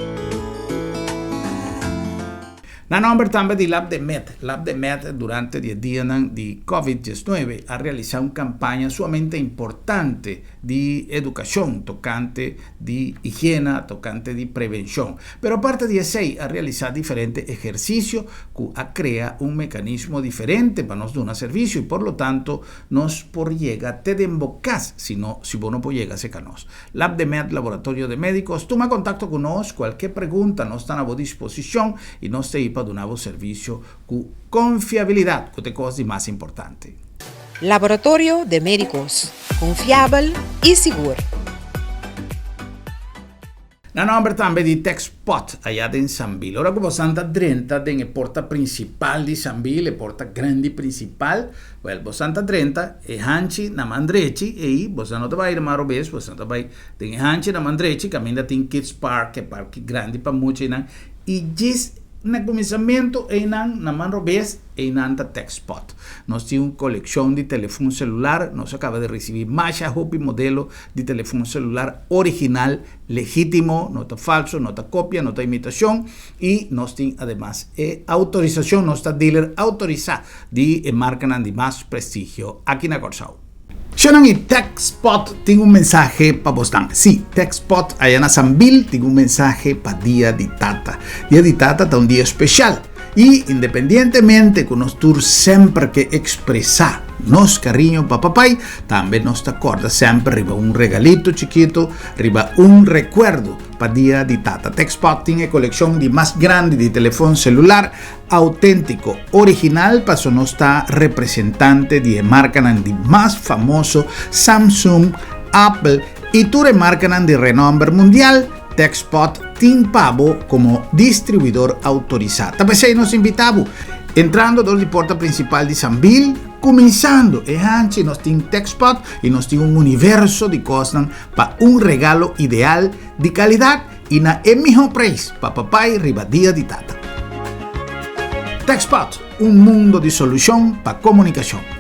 S2: Na nomber tambe di Lab de Med, Lab de Med durante di e dianan di Covid 19 a realisa un campaña sumamente importante di educacion tocante di higiena, tocante di prevencion. Pero aparte di esey a realisa diferente ehercicio cu a crea un mecanismo diferente pa nos duna servicio y por lo tanto nos por yega te den bo cas si no si bo no por yega cerca nos. Lab de Med Laboratorio de Medicos tuma contacto cu nos, cualke pregunta nos ta na bo disposicion y nos ta ey pa duna bo servicio cu confiabilidad cu ta e cos di mas importante.
S9: Laboratorio de Medicos, confiabel y sigur.
S2: Na nomber tambe di Texpot aya den Sambil. Ora ku bosan ta drenta den e porta prinsipal di Sambil, e porta grandi prinsipal, wèl, bosan ta drenta e hanchi na man drechi, ei bosan no ta bai na man robes, bosan ta bai den e hanchi na man drechi kaminda tin Kids Park, e parke grandi pa mucha einan, i djis na kuminsamentu einan na man robes, Einan ta Techspot. Nos tin un kolekshon di telefon selular. Nos a kaba di risibí masha hopi modelo di telefon selular original, legítimo, no ta falso, no ta kopia, no ta imitashon. I nos tin ademas e outorisashon, nos ta dealer outorisá di e markanan di mas prestigio aki na Kòrsou. Shonnan i Techspot tin un mensahe pa bosnan. Sí, Techspot aya na Sambil tin un mensahe pa Dia di Tata. Dia di Tata ta un dia speshal i independientemente ku nos tur semper ke ekspresá nos kariño pa papai, tambe nos ta kòrda semper riba un regalito chikitu, riba un rekuerdo pa Dia di Tata. Techspot tin e kolekshon di mas grandi di telefon selular Auténtiko, original paso nos ta representante di e markanan di mas famoso Samsung, Apple i tur e markanan di renomber mundial, Techspot tin pa bo komo distribuidor autorisá. Ta p'esei nos invitá bo. Entrando dor di porta prinsipal di Sambil, kuminsando e hanchi nos tin Techspot i nos tin un universo di kosnan pa un regalo ideal di kalidat I na e mihó preis pa papai riba dia di tata. Techspot, un mundo di solushon pa komunikashon.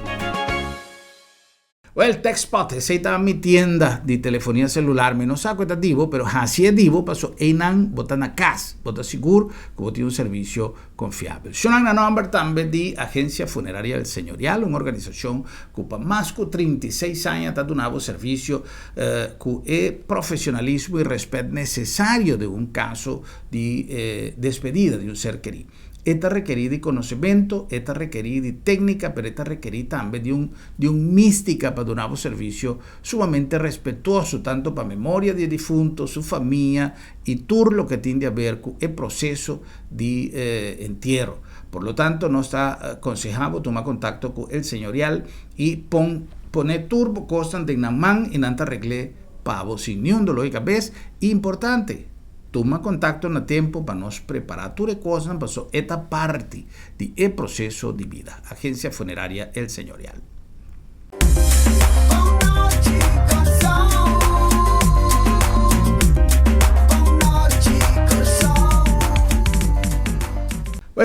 S2: Well, Techspot, esei ta mi tienda di telefonia selular. Mi no sa ku e ta di bo, pero hasi e di bo paso einan bo ta na kas. Bo ta sigur ku bo tin un servisio konfiabel. Shonnan na nòmber tambe di Agencia Funeraria El Señorial, un organisashon ku pa mas ku 36 aña ta duna bo servisio ku e profesionalismo i rèspèt nesesario den un kaso di despedida di un ser kerí. E ta rekerí di konosementu, e ta rekerí di téknika, pero e ta rekerí tambe di un di un místika pa duna bo servisio sumamente respetuoso tantu pa memoria di e difunto, su famia i tur loke tin di haber ku e proseso di entiero. Por lo tanto nos ta konsehá bo tuma kontakto ku El Señorial i pon pone tur bo kosnan den nan man i nan ta regl'é pa bo sin niun doló di kabes. I importante, tuma kontakto na tempu pa nos prepará tur e kosnan paso e ta parti di e proseso di bida. Agencia Funeraria El Señorial.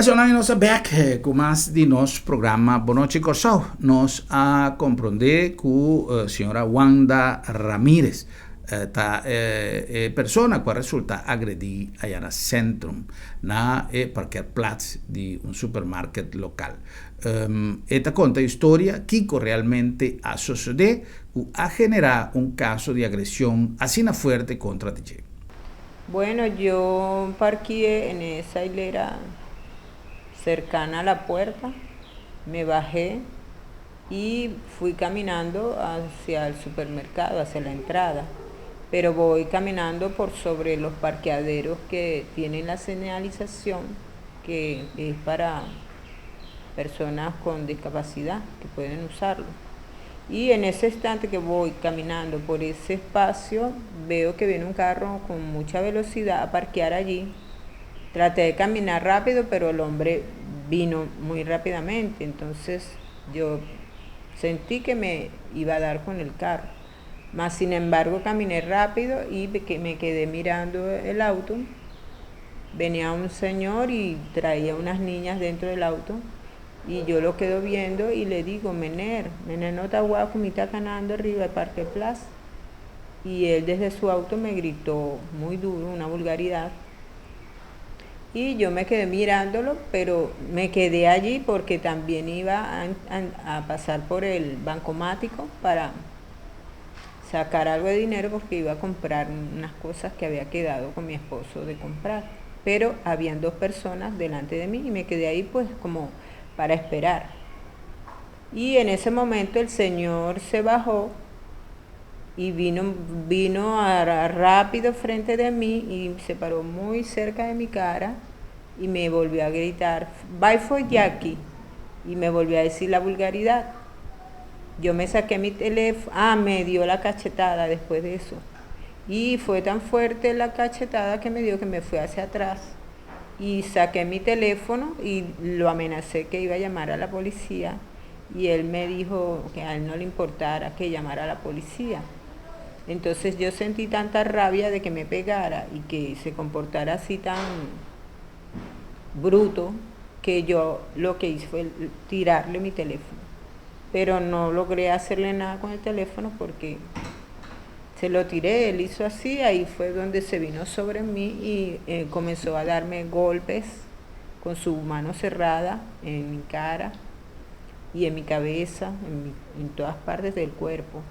S2: Personanan nos ta bek ku mas di nos programa Bon Nochi Kòrsou. Nos a komprondé ku señora Wanda Ramirez ta e persona ku a resulta agredí aya na Centrum na e parkeerplaats di un supermarket lokal. E ta konta e historia kiko realmente a sosodé ku a generá un kaso di agresion asina fuerte kontra di dje.
S11: Bueno, yo parqué en esa hilera cercana a la puerta, me bajé y fui caminando hacia el supermercado, hacia la entrada. Pero voy caminando por sobre los parqueaderos que tienen la señalización que es para personas con discapacidad que pueden usarlo. Y en ese instante que voy caminando por ese espacio, veo que viene un carro con mucha velocidad a parquear allí. Traté de caminar rápido, pero el hombre vino muy rápidamente. Entonces yo sentí que me iba a dar con el carro. Mas sin embargo caminé rápido y me quedé mirando el auto. Venía un señor y traía unas niñas dentro del auto y yo lo quedo viendo y le digo, Mener, mener no ta wak ku mi ta kanando riba e parkeerplaats. Y él desde su auto me gritó muy duro, una vulgaridad. Y yo me quedé mirándolo, pero me quedé allí porque también iba a, a pasar por el bancomático para sacar algo de dinero porque iba a comprar unas cosas que había quedado con mi esposo de comprar. Pero habían dos personas delante de mí y me quedé ahí pues como para esperar. Y en ese momento el señor se bajó y vino, vino a, rápido frente de mí y se paró muy cerca de mi cara y me volvió a gritar, bai for di aki, y me volvió a decir la vulgaridad. Yo me saqué mi teléfono, ah, me dio la cachetada después de eso. Y fue tan fuerte la cachetada que me dio que me fui hacia atrás y saqué mi teléfono y lo amenacé que iba a llamar a la policía y él me dijo que a él no le importara que llamara a la policía. Entonces yo sentí tanta rabia de que me pegara y que se comportara así tan bruto que yo lo que hice fue tirarle mi teléfono. Pero no logré hacerle nada con el teléfono porque se lo tiré, él hizo así, ahí fue donde se vino sobre mí y comenzó a darme golpes con su mano cerrada en mi cara y en mi cabeza, en todas partes del cuerpo.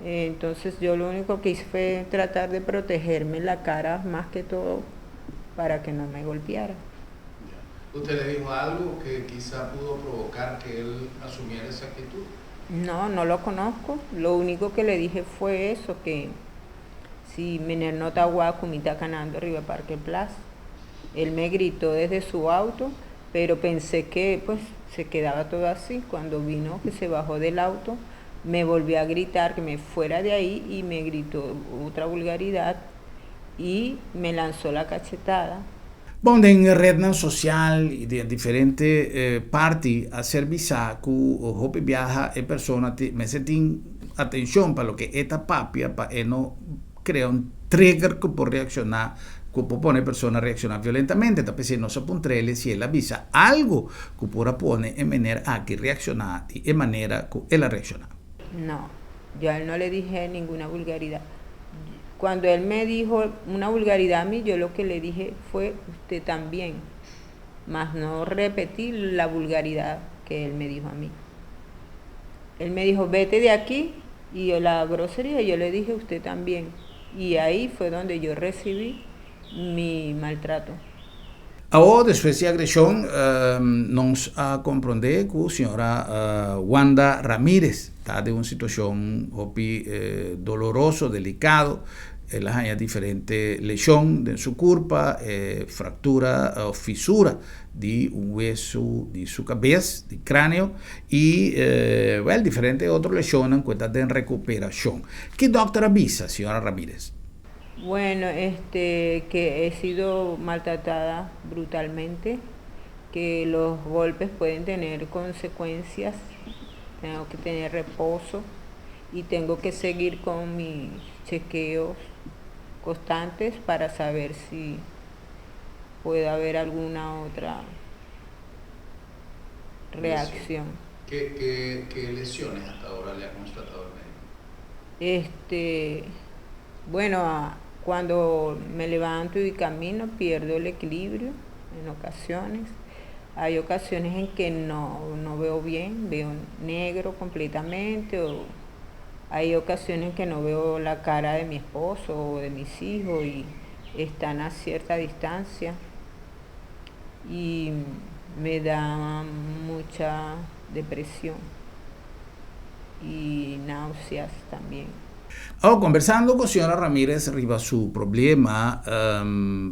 S11: Entonces yo lo único que hice fue tratar de protegerme la cara más que todo para que no me golpeara.
S12: ¿Usted le dijo algo que quizá pudo provocar que él asumiera esa actitud?
S11: No, no lo conozco. Lo único que le dije fue eso, que si mener no ta wak ku mi ta kanando riba parkeerplaats. Él me gritó desde su auto, pero pensé que pues se quedaba todo así. Cuando vino que se bajó del auto, me volvió a gritar que me fuera de ahí y me gritó otra vulgaridad y me lanzó la cachetada.
S2: Bon, den retnan sosial i den diferente parti a ser bisá ku hopi biaha e persona mester tin atenshon pa loke e ta papia pa e no krea un trigger ku por reakshoná, ku por pone e persona reakshoná violentamente. Ta p'esei nos a puntr'el si el a bisa algu ku por a pone e mener aki reakshoná di e manera ku el a reakshoná.
S11: No, yo a él no le dije ninguna vulgaridad. Cuando él me dijo una vulgaridad a mí, yo lo que le dije fue usted también, mas no repetí la vulgaridad que él me dijo a mí. Él me dijo, vete de aquí, y yo la grosería, yo le dije usted también. Y ahí fue donde yo recibí mi maltrato.
S2: Awor, despues di agreshon, nos a komprondé ku señora Wanda Ramirez ta den un situashon hopi doloroso, delikado. El a haña diferente leshon den su kurpa, fraktura òf fisura di un wesu di su kabes, di kráneo, i, wèl, diferente otro leshonnan ku e ta den rekuperashon. Ki dòkter a bisa, señora Ramirez?
S11: Bueno, este, que he sido maltratada brutalmente, que los golpes pueden tener consecuencias, tengo que tener reposo y tengo que seguir con mis chequeos constantes para saber si pueda haber alguna otra reacción.
S12: ¿Qué, qué, qué lesiones hasta ahora le ha constatado el médico?
S11: Este, bueno, cuando me levanto y camino pierdo el equilibrio en ocasiones. Hay ocasiones en que no, no veo bien, veo negro completamente, o hay ocasiones en que no veo la cara de mi esposo o de mis hijos y están a cierta distancia y me da mucha depresión y náuseas también.
S2: Oh, kombersando ku señora Ramirez riba su problema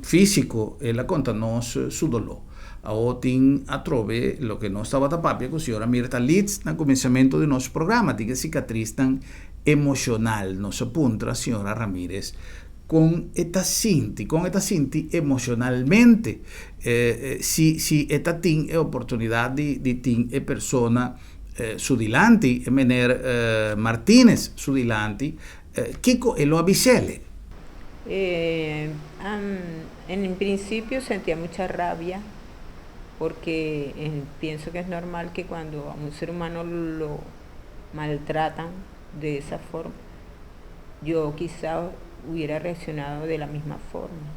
S2: físiko, el a konta nos su doló. Awor tin atrobe loke nos tabata papia ku señora Mirta Litz na kuminsamentu di nos programa, tin e sikatrisnan emoshonal. Nos a puntra señora Ramirez kon e ta sinti, kon e ta sinti emoshonalmente, si si e ta tin e oportunidat di di tin e persona su dilanti, e meneer Martinez su dilanti, kiko e lo a bis'ele?
S11: En principio sentía mucha rabia porque pienso que es normal que cuando a un ser humano lo maltratan de esa forma, yo quizá hubiera reaccionado de la misma forma.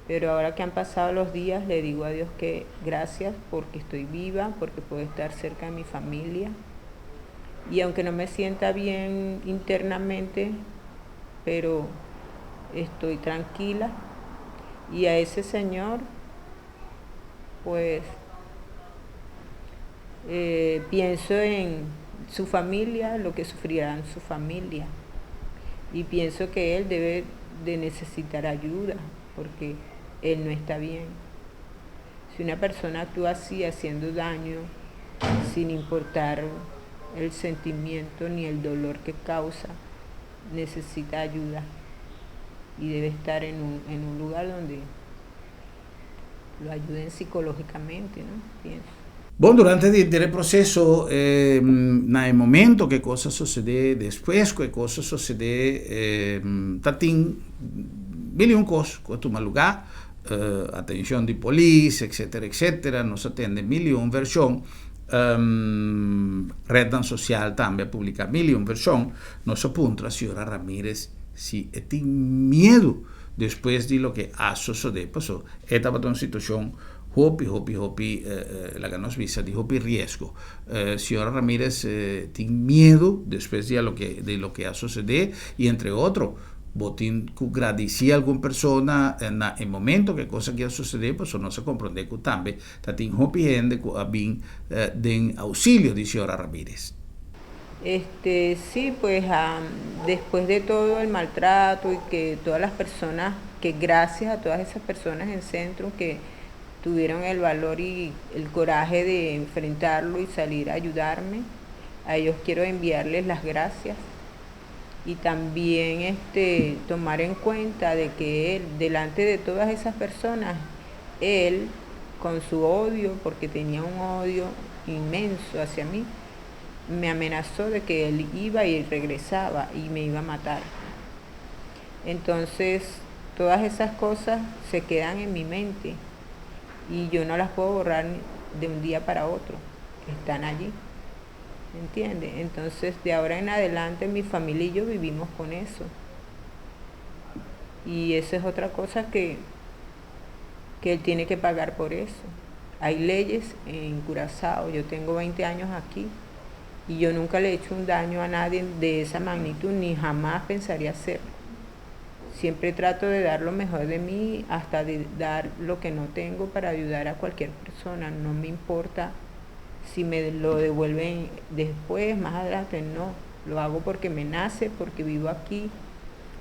S11: Pero ahora que han pasado los días, le digo a Dios que gracias porque estoy viva, porque puedo estar cerca de mi familia. Y aunque no me sienta bien internamente, pero estoy tranquila. Y a ese señor, pues pienso en su familia, lo que sufrirá en su familia. Y pienso que él debe de necesitar ayuda, porque él no está bien. Si una persona actúa así, haciendo daño, sin importar el sentimiento ni el dolor que causa, necesita ayuda y debe estar en un lugar donde lo ayuden psicológicamente, ¿no? Pienso.
S2: Bon, durante di e proseso, na e momento ku kos a susedé, despues ku kos a susedé, tatin mil i un kos ku a tuma lugá, atenshon di polis, etc., etc., nos a tende mil i un vershon, retnan sosial tambe a publiká mil i un vershon, nos a puntra señora Ramirez si e tin miedu despues di loke a susedé, paso e tabata un situashon hopi, hopi, hopi, laga nos bisa di hopi riesgo. Señora Ramirez tin miedu despues di loke di loke a susedé i entre otro bo tin ku gradisí algun persona na e momento ku e kos aki a susedé, pasobra nos a komprondé ku tambe ta tin hopi hende ku a bin den ousilio di señora Ramirez.
S11: Este, sí, pues después de todo el maltrato y que todas las personas, que gracias a todas esas personas en Centro que tuvieron el valor y el coraje de enfrentarlo y salir a ayudarme, a ellos quiero enviarles las gracias y también este, tomar en cuenta de que él, delante de todas esas personas, él con su odio, porque tenía un odio inmenso hacia mí, me amenazó de que él iba y regresaba y me iba a matar. Entonces, todas esas cosas se quedan en mi mente y yo no las puedo borrar de un día para otro. Están allí. ¿Entiende? Entonces, de ahora en adelante mi familia y yo vivimos con eso. Y esa es otra cosa que, que él tiene que pagar por eso. Hay leyes en Curazao, yo tengo 20 años aquí y yo nunca le he hecho un daño a nadie de esa magnitud, ni jamás pensaría hacerlo. Siempre trato de dar lo mejor de mí, hasta de dar lo que no tengo para ayudar a cualquier persona. No me importa si me lo devuelven después, más adelante, no. Lo hago porque me nace, porque vivo aquí,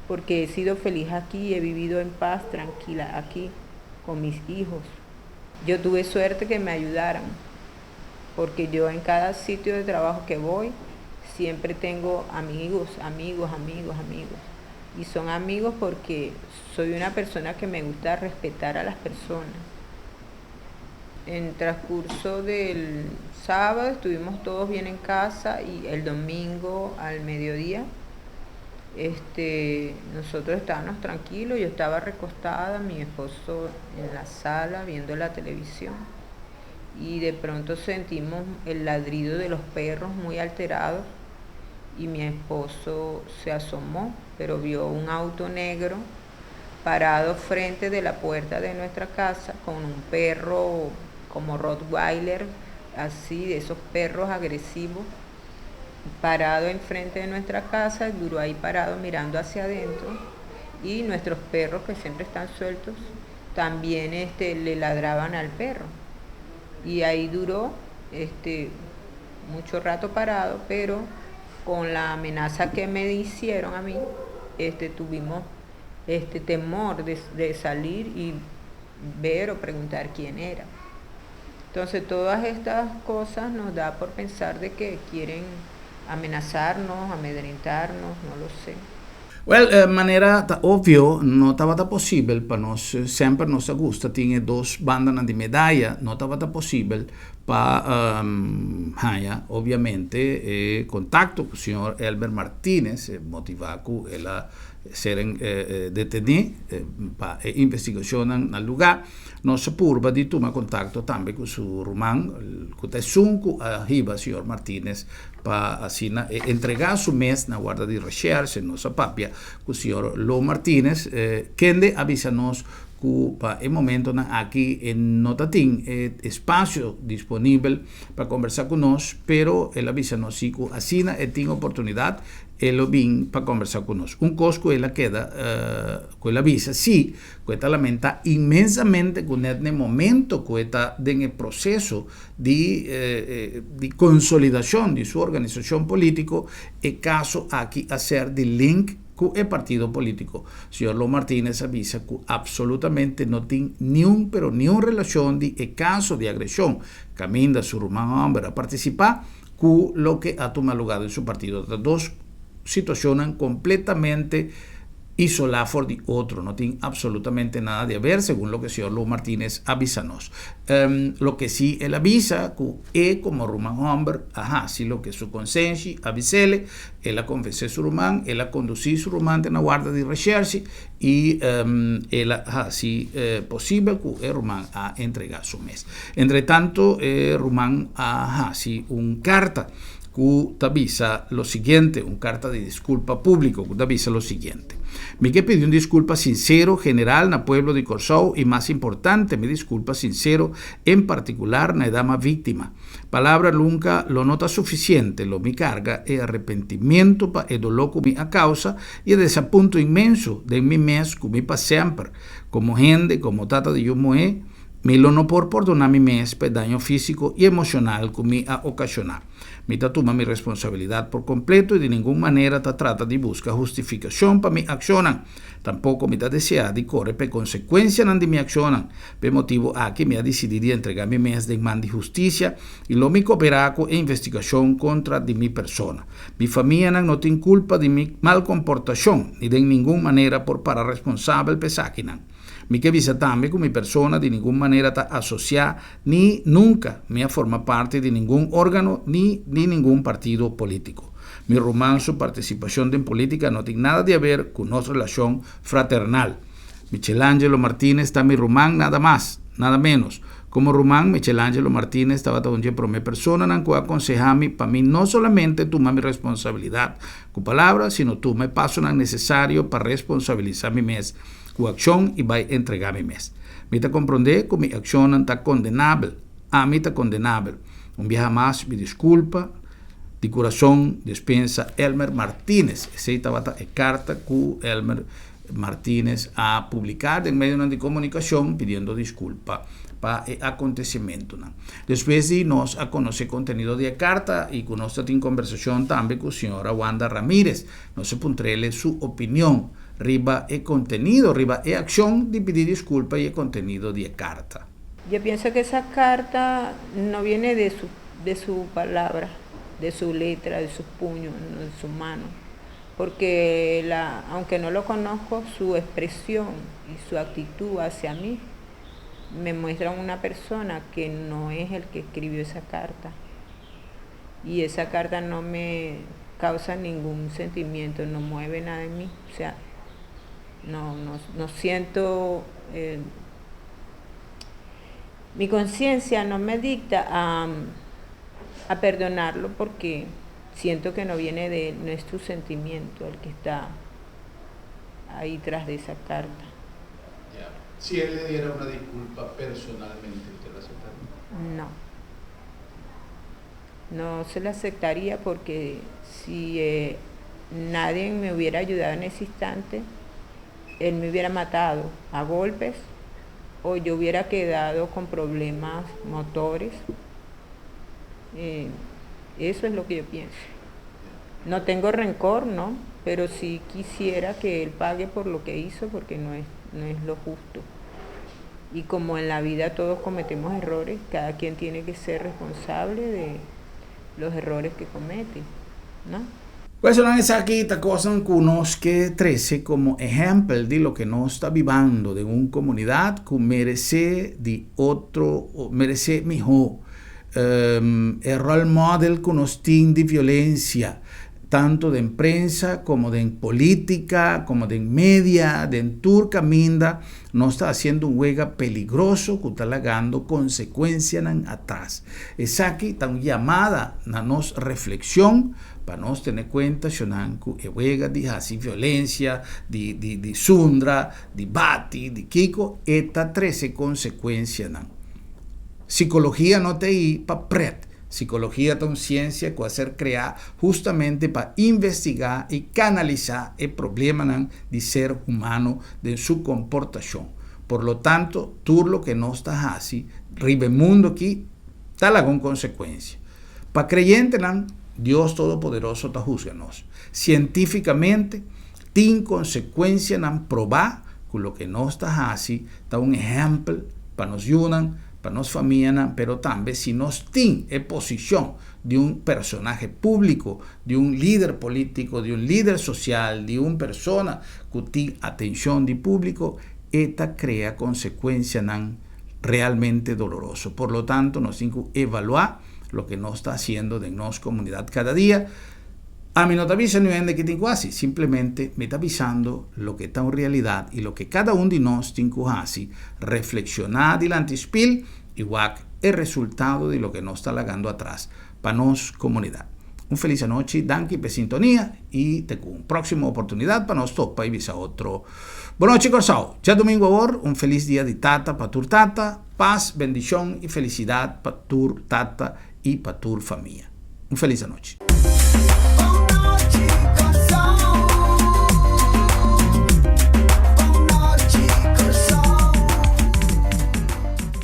S11: porque he sido feliz aquí, he vivido en paz, tranquila aquí, con mis hijos. Yo tuve suerte que me ayudaran, porque yo en cada sitio de trabajo que voy, siempre tengo amigos, amigos, amigos, amigos. Y son amigos porque soy una persona que me gusta respetar a las personas. En transcurso del sábado estuvimos todos bien en casa y el domingo al mediodía Este, nosotros estábamos tranquilos, yo estaba recostada, mi esposo en la sala viendo la televisión y de pronto sentimos el ladrido de los perros muy alterados y mi esposo se asomó, pero vio un auto negro parado frente de la puerta de nuestra casa con un perro como Rottweiler, así de esos perros agresivos, parado enfrente de nuestra casa, duró ahí parado mirando hacia adentro y nuestros perros que siempre están sueltos también este, le ladraban al perro. Y ahí duró este, mucho rato parado, pero con la amenaza que me hicieron a mí, este, tuvimos este temor de, de salir y ver o preguntar quién era. Entonces todas estas cosas nos da por pensar de que quieren amenazarnos, amedrentarnos, no lo sé.
S2: Well, manera ta obvio, no tabata posibel pa nos, semper nos a gusta tin e dos bandanan di medaya, no tabata posibel pa um, haña, obviamente, e kontakto ku señor Elmer Martínez, motivá ku el a ser detení pa e investigashonnan na lugá. Nos a purba di tuma kontakto tambe ku su ruman, ku ta esun ku a hiba señor Martínez pa asina e entregá su mes na warda di reshèrshe. Nos a papia ku señor Lo Martínez, kende a bisa nos ku pa e momentonan aki e no ta tin e espasio disponibel pa kombersá ku nos, pero el a bisa nos si ku asina e tin oportunidat e lo bin pa kombersá ku nos. Un kos ku el a keda ku el a bisa si ku e ta lamentá inmensamente ku nèt n'e momento ku e ta den e proseso di di konsolidashon di su organisashon polítiko, e kaso aki a ser di link ku e partido polítiko. Señor Lo Martínez a bisa ku apsolutamente no tin niun pero niun relashon di e kaso di agreshon kaminda su ruman hòmber a partisipá ku loke a tuma lugá den su partido. Ta dos situashonnan kompletamente isolá for di otro, no tin apsolutamente nada di haber, segun loke señor Lo Martínez a bisa nos. Loke si el a bisa ku e komo ruman hòmber a hasi loke su konsenshi a bis'ele, el a konvensé su ruman, el a kondusí su ruman te na warda di reshèrshi i el a hasi posibel ku e ruman a entregá su mes. Entretanto e ruman a hasi un karta ku ta bisa lo siguiente, un karta di diskulpa públiko ku ta bisa lo siguiente, Mi ke pidi un diskulpa sinsero general na pueblo di Kòrsou i mas importante mi diskulpa sinsero en partikular na e dama víktima. Palabra nunka lo no ta sufisiente, lo mi karga e arepentimiento pa e doló ku mi a kousa i e desapunto inmenso den mi mes ku mi pa semper, komo hende, komo tata di yu muhé, mi lo no por pordoná mi mes pa e daño físiko i emoshonal ku mi a okashoná. Mi ta tuma mi responsabilidat por kompleto i di ningun manera ta trata di buska hustifikashon pa mi akshonnan. Tampoko mi ta deseá di kore pa e konsekuensianan di mi akshonnan. P'e motibu aki mi a disidí di entregá mi mes den man di hustisia i lo mi koperá ku e investigashon kontra di mi persona. Mi famianan no tin kulpa di mi mal komportashon ni den ningun manera por para responsabel pa esakinan. Mi ke bisa tambe ku mi persona di ningun manera ta asosiá ni nunka mi a forma parti di ningun órgano ni di ningun partido polítiko. Mi ruman su partisipashon den polítika no tin nada di haber ku nos relashon fraternal. Michelangelo Martínez ta mi ruman nada mas, nada ménos. Komo ruman, Michelangelo Martínez tabata un dje promé personanan ku a konsehá mi pa mi no solamente tuma mi responsabilidat ku palabra, sino tuma e pasonan nesesario pa responsabilisá mi mes ku akshon i bai entregá mi mes. Mi ta komprondé ku mi akshonnan ta kondenabel. Ami ta kondenabel. Un biaha mas mi diskulpa di kurason, despensa Elmer Martínez. Esei tabata e karta ku Elmer Martínez a publiká den medionan di komunikashon pidiendo diskulpa pa e akontesimentunan. Despues di nos a konosé kontenido di e karta i ku nos ta tin kombersashon tambe ku señora Wanda Ramirez, nos a puntr'ele su opinion riba e kontenido, riba e akshon di pidi diskulpa i e kontenido di e karta.
S11: Yo pienso que esa carta no viene de su de su palabra, de su letra, de sus puños, de su mano, porque la aunque no lo conozco, su expresión y su actitud hacia mí me muestra una persona que no es el que escribió esa carta. Y esa carta no me causa ningún sentimiento, no mueve nada en mí. O sea, no, no, no siento... Eh, mi conciencia no me dicta a, a perdonarlo porque siento que no viene de él, no es tu sentimiento el que está ahí tras de esa carta.
S12: Ya. Si él le diera una disculpa personalmente, ¿usted la aceptaría?
S11: No. No se la aceptaría porque si eh, nadie me hubiera ayudado en ese instante, él me hubiera matado a golpes o yo hubiera quedado con problemas motores. Eh, eso es lo que yo pienso. No tengo rencor, ¿no? Pero sí quisiera que él pague por lo que hizo porque no es, no es lo justo. Y como en la vida todos cometemos errores, cada quien tiene que ser responsable de los errores que comete, ¿no?
S2: Pues esaki ta kos ku nos ke trese komo ehèmpel di loke nos ta bibando den un komunidat ku meresé di otro, meresé mihó. Um, e role model ku nos tin di violensia, tantu den prensa komo den polítika, komo den media, den tur kaminda, nos ta hasiendo un wega peligroso ku ta lagando konsekuensianan atras. Esaki ta un yamada na nos reflekshon pa nos tene kuenta shonnan ku e wega di hasi violensia, di di di zundra, di bati, di kiko, e ta trese konsekuensianan. Sikologia no ta ei pa pret. Sikologia ta un siensia ku a ser kreá hustamente pa investigá i kanalisá e problemanan di ser humano den su komportashon. Por lo tanto, tur loke nos ta hasi riba e mundu akí ta laga un konsekuensia. Pa kreyentenan, Dios Todopoderoso ta husga nos. Sientífikamente, tin konsekuensianan probá ku loke nos ta hasi ta un ehèmpel pa nos yunan, pa nos famianan, pero tambe si nos tin e posishon di un personahe públiko, di un lider polítiko, di un lider sosial, di un persona ku tin atenshon di públiko, e ta krea konsekuensianan realmente doloroso. Por lo tanto, nos tin ku evaluá loke nos ta hasiendo den nos komunidat kada dia. Ami no ta bisa niun hende ke tin ku hasi, simplemente mi ta bisando loke ta un realidat i loke kada un di nos tin ku hasi, reflekshoná dilanti spil i wak e resultado di loke nos ta lagando atras pa nos komunidat. Un felis anochi, danki p'e sintonia i te ku un próksimo oportunidat pa nos topa i bisa otro. Bonochi Kòrsou! Djadumingu awor, un felis dia di tata pa tur tata, pas, bendishon i felisidat pa tur tata i pa tur famia. Un felis anochi.